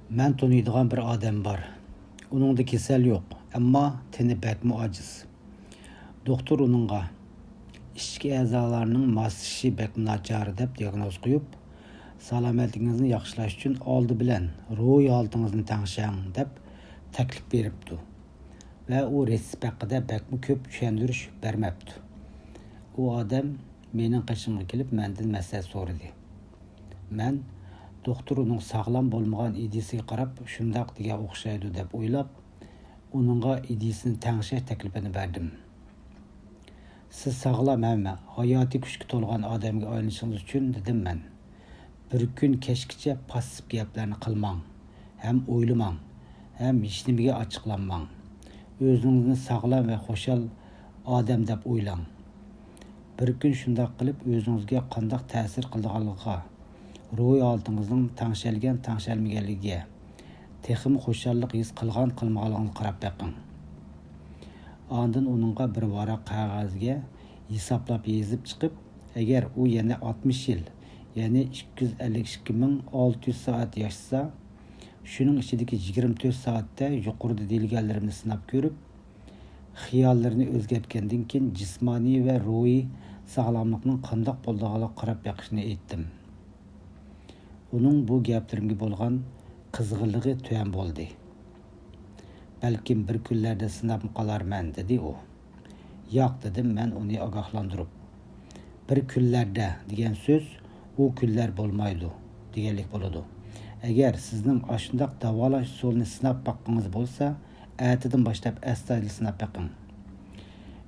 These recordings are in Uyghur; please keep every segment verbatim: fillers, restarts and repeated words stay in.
مەن تونۇيدىغان بىر ئادەم بار. ئۇنىڭدا كېسەل يوق، ئەمما تېنى بەكمۇ ئاجىز. دوختۇر ئۇنىڭغا ئىچكى ئەزالارنىڭ ماسلىشىشى بەكمۇ ناچار دەپ دىياگنوز قويۇپ، سالامەتلىكىڭىزنى ياخشىلاش ئۈچۈن ئالدى بىلەن روھىي ھالىتىڭىزنى تەڭشەڭ دەپ تەكلىپ بېرىپتۇ. ۋە ئۇ رېتسېپ ھەققىدە بەكمۇ كۆپ چۈشەندۈرۈش بەرمەپتۇ. ئۇ ئادەم مېنىڭ قېشىمغا كېلىپ مەندىن مەسلىھەت سورىدى. مەن دوختۇر ئۇنىڭ ساغلام بولمىغان ئىدىيىسىگە قاراپ شۇنداق دېگەن ئوخشايدۇ دەپ ئويلاپ، ئۇنىڭغا ئىدىيىسىنى تەڭشەش تەكلىپىنى بەردىم. سىز ساغلام ھەم ھاياتىي كۈچكە تولغان ئادەمگە ئايلىنىشىڭىز ئۈچۈن، دېدىم مەن. بىر كۈن كەچكىچە پاسسىپ گەپلەرنى قىلماڭ ھەم ئويلىماڭ ھەم ھېچنېمىگە ئاچچىقلانماڭ. ئۆزىڭىزنى ساغلام ۋە خۇشال ئادەم دەپ ئويلاڭ. بىر كۈن شۇنداق قىلىپ ئۆزىڭىزگە قانداق تەسىر قىلىدىغانلىقىغا، روھىي ھالىتىڭىزنىڭ تەڭشەلگەن تەڭشەلمىگەنلىكىگە، تېخىمۇ خۇشاللىق ھېس قىلغان قىلمىغانلىقىڭىزغا قاراپ بېقىڭ. ئاندىن ئۇنىڭغا بىر ۋاراق قەغەزگە ھېسابلاپ يېزىپ چىقىپ، ئەگەر ئۇ يەنە ئاتمىش يىل، يەنى ئىككى يۈز ئەللىك ئىككى مىڭ ئالتە يۈز سائەت ياشىسا، شۇنىڭ ئىچىدىكى يىگىرمە تۆت سائەتتە يۇقىرىدا دېيىلگەنلىرىمنى سىناپ كۆرۈپ، خىياللىرىنى ئۆزگەرتكەندىن كېيىن جىسمانىي ۋە روھىي ساغلاملىقنىڭ قانداق بولىدىغانلىقىغا قاراپ بېقىشنى ئېيتتىم. ئۇنىڭ بۇ گەپلىرىمگە بولغان قىزغىنلىقى تۆۋەن بولدى. بەلكىم بىر كۈنلەردە سىناپمۇ قالارمەن، دېدى ئۇ. ياق، دېدىم مەن ئۇنى ئاگاھلاندۇرۇپ. بىر كۈنلەردە دېگەن سۆز ئۇ كۈنلەر بولمايدۇ دېگەنلىك بولىدۇ. ئەگەر سىزنىڭ ئاشۇنداق داۋالاش ئۇسۇلىنى سىناپ باققىڭىز بولسا، ئەتىدىن باشلاپ ئەستايىدىل سىناپ بېقىڭ.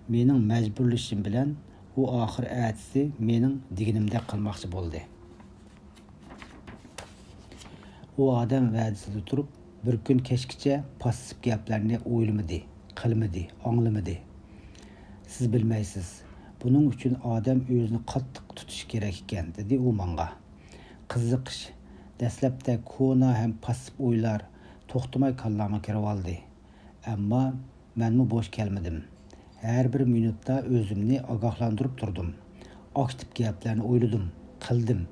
مېنىڭ مەجبۇرلىشىم بىلەن ئۇ ئاخىر ئەتىسى مېنىڭ دېگىنىمدەك قىلماقچى بولدى. ئۇ ئادەم ۋەدىسىدە تۇرۇپ، بىر كۈن كەچكىچە پاسسىپ گەپلەرنى ئويلىمىدى، قىلمىدى، ئاڭلىمىدى. سىز بىلمەيسىز، بۇنىڭ ئۈچۈن ئادەم ئۆزىنى قاتتىق تۇتۇشى كېرەك ئىكەن، دېدى ئۇ ماڭا. قىزىقىش، دەسلەپتە كونا ھەم پاسسىپ ئويلار توختىماي كاللامغا كىرىۋالدى. ئەمما مەنمۇ بوش كەلمىدىم. ھەر بىر مىنۇتتا ئۆزۈمنى ئاگاھلاندۇرۇپ تۇردۇم. ئاكتىپ گەپلەرنى ئويلىدىم، قىلدىم.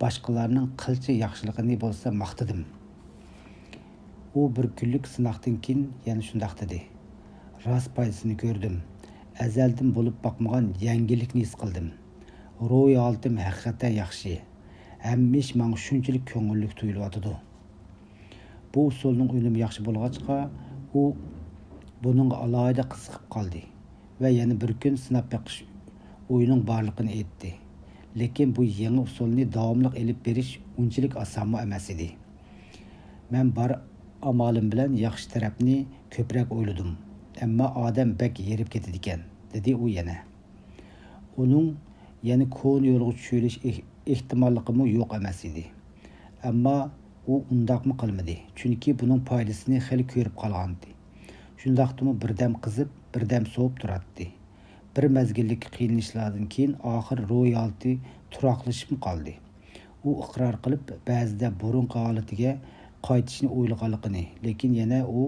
باشقىلارنىڭ قىلچە ياخشىلىقىنى بولسا ماختىدىم. ئۇ بىر كۈنلۈك سىناقتىن كېيىن يەنە شۇنداق دېدى. راست پايدىسىنى كۆردۈم. ئەزەلدىن بولۇپ باقمىغان يەڭگىللىكنى ھېس قىلدىم. روھىي ھالىتىم ھەقىقەتەن ياخشى. ھەممە ئىش ماڭا شۇنچىلىك كۆڭۈللۈك تۇيۇلۇۋاتىدۇ. بۇ ئۇسۇلنىڭ ئۈنۈمى ياخشى بولغاچقا، ئۇ بۇنىڭغا ئالاھىدە قىزىقىپ قالدى ۋە يەنە بىر كۈن سىناپ بېقىش ئويىنىڭ بارلىقىنى ئېيتتى. لېكىن بۇ يېڭى ئۇسۇلنى داۋاملىق ئېلىپ بېرىش ئۇنچىلىك ئاسانمۇ ئەمەس ئىدى. مەن بار ئامالىم بىلەن ياخشى تەرەپنى كۆپرەك ئويلىدىم، ئەمما ئادەم بەك ھېرىپ كېتىدىكەن، دېدى ئۇ يەنە. ئۇنىڭ يەنە كونا يولغا چۈشۈۋېلىش ئېھ-، ئېھتىماللىقىمۇ يوق ئەمەس ئىدى. ئەمما ئۇ ئۇنداقمۇ قىلمىدى، چۈنكى بۇنىڭ پايدىسىنى خېلى كۆرۈپ قالغانىدى. شۇنداقتىمۇ بىردەم قىزىپ، بىردەم سوۋۇپ تۇراتتى. بىر مەزگىللىك قىينىلىشلاردىن كېيىن ئاخىر روھىي ھالىتى تۇراقلىشىپمۇ قالدى. ئۇ ئىقرار قىلىپ، بەزىدە بۇرۇنقى ھالىتىگە قايتىشنى ئويلىغانلىقىنى، لېكىن يەنە ئۇ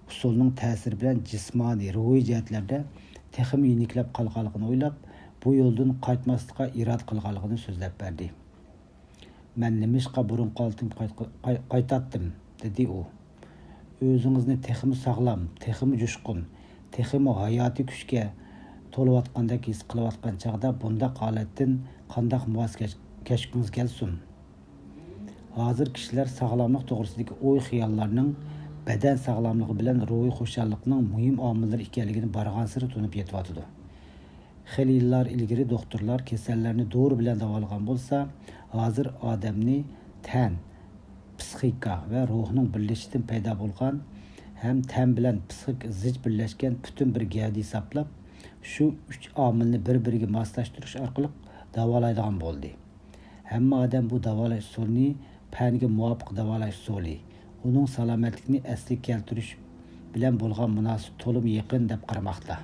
ئۇسۇلنىڭ تەسىرى بىلەن جىسمانىي، روھىي جەھەتلەردە تېخىمۇ يېنىكلەپ قالغانلىقىنى ئويلاپ، بۇ يولدىن قايتماسلىققا ئىرادە قىلغانلىقىنى سۆزلەپ بەردى. مەن نېمىشقا بۇرۇنقى ھالىتىمگە قايت-، قاي-، قايتاتتىم؟ دېدى ئۇ. ئۆزىڭىزنى تېخىمۇ ساغلام، تېخىمۇ جۇشقۇن، تېخىمۇ ھاياتىي كۈچكە تولۇۋاتقاندەك ھېس قىلىۋاتقان چاغدا بۇنداق ھالەتتىن قانداق ۋاز كەچ-، كەچكۈڭىز كەلسۇن؟ ھازىر كىشىلەر ساغلاملىق توغرىسىدىكى ئوي-خىياللارنىڭ بەدەن ساغلاملىقى بىلەن روھىي خۇشاللىقنىڭ مۇھىم ئامىللىرى ئىكەنلىكىنى بارغانسېرى تونۇپ يېتىۋاتىدۇ. خېلى يىللار ئىلگىرى دوختۇرلار كېسەللەرنى دورا بىلەن داۋالىغان بولسا، ھازىر ئادەمنى تەن، پسىخىكا ۋە روھنىڭ بىرلىشىشىدىن پەيدا بولغان ھەم تەن بىلەن پسىخىكا زىچ بىرلەشكەن پۈتۈن بىر گەۋدە ھېسابلاپ، شۇ ئۈچ ئامىلنى بىر-بىرىگە ماسلاشتۇرۇش ئارقىلىق داۋالايدىغان بولدى. ھەممە ئادەم بۇ داۋالاش ئۇسۇلىنى پەنگە مۇۋاپىق داۋالاش ئۇسۇلى، ئۇنىڭ سالامەتلىكنى ئەسلىگە كەلتۈرۈش بىلەن بولغان مۇناسىۋىتى تولىمۇ يېقىن دەپ قارىماقتا.